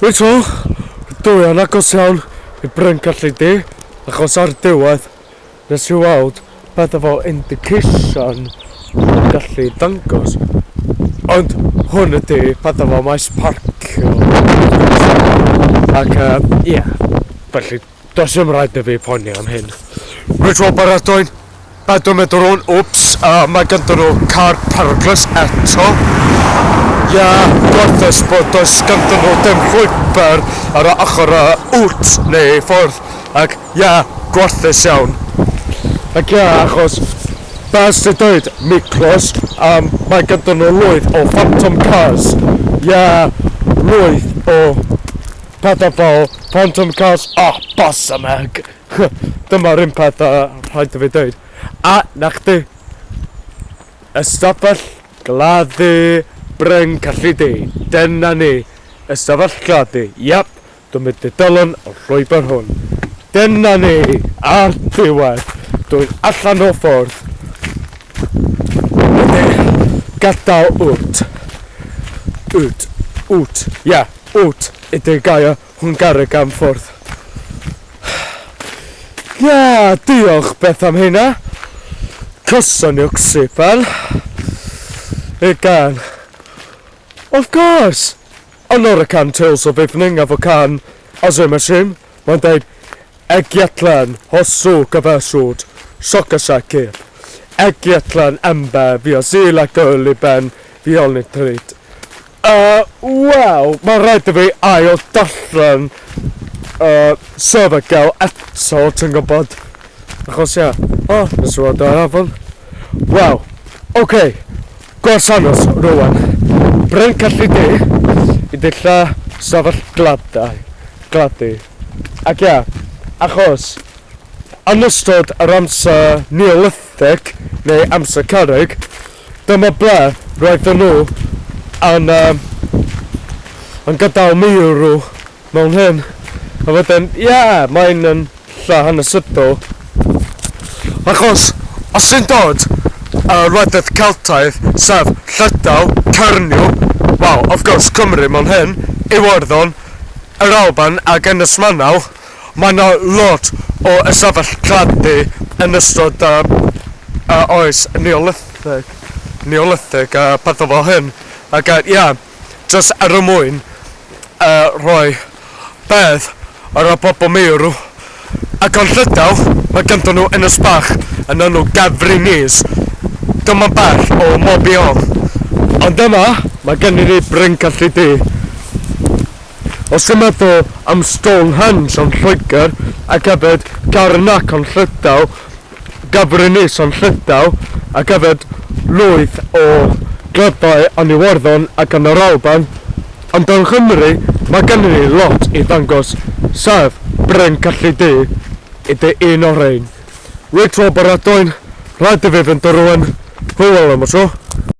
Reit wel, dwi yn agos iawn i Bryn Celli Du, achos ar diwedd nes i weld pethau fel indication yn gallu dangos. Ond hwn ydy pethau fel maes parcio. Ac ie, yeah, felly does dim rhaid i fi poeni am hyn. Reit wel, baratoi'n Be dwi'n meddwl rŵan, wps, uh, mae ganddyn nhw car peryglus eto. Ie, yeah, gwarthus bod does ganddyn nhw dim llwybr ar y ochr y wt neu ffordd. Ac ie, yeah, gwarthus iawn. Ac ie, yeah, achos be sy'n dweud Miklos, mae ganddyn nhw lwyth o phantom cars. Ie, yeah, lwyth o pethau fel phantom cars, oh, bosameg. Dyma'r un peth a rhaid i fi dweud. A, na chdi. Ystafell gladdu Bryn Celli Du. Dyna ni. Ystafell gladdu. Yep, dwi'n mynd i dilyn y llwybr hwn. Dyna ni. Ar diwedd. Dwi'n allan o ffordd. Wedi gadael wt. Wt. Wt. Ie, yeah, wt ydy'r gair Hwngareg am ffordd. Ia, diolch beth am hynna. Köszönjük szépen. Igen. Of course! Yn y can Tales of Evening efo can Azim Ashim, mae'n deud Egyetlen hosszú kövesút, sokaság Egyetlen ember vi az élet ölében violnitrit. Wel, mae'n rhaid i fi ail darllen Sefygel eto, ti'n gwybod. Achos ie, o, oh, nes i weld ar afon. Wel, oce, okay. Gwasanos rwan. Bryn Celli Du, i dilla safell gladau, gladdu. Ac ia, achos, yn ystod yr amser Neolithic, neu amser cerrig, Dyma ble roedden nhw yn, um, yn gadael meirw mewn hyn. A wedyn, ie, yeah, mae'n yn lle hanesyddol. Achos, os ti'n dod y wledydd Celtaidd, sef Llydaw, Cernyw, well, of course, Cymru mewn hyn, Iwerddon, yr Alban ac Ynys Manaw, Mae 'na lot o ystafell claddu yn ystod y y oes Neolithig, Neolithig a pethau fel hyn. Ac yy ia, jyst er y mwyn yy rhoi bedd ar y pobl meirw. Ac yn Llydaw, mae ganddyn nhw ynys bach yn enw Gavrinis. Dyma bell o Morbihan. Ond yma, mae gennym ni Bryn Celli Du. Os ti'n meddwl am Stonehenge yn Lloegr, ac hefyd Carnac yn Llydaw, Gavrinis yn Llydaw, ac hefyd lwyth o glyfau yn Iwerddon ac yn yr Alban, ond yng Nghymru mae gennym ni lot i ddangos, sef Bryn Celli Du ydy un o'r rhain. Reit wel, Baradwyn, rhaid i fi fynd o rŵan. Hwyl am y tro.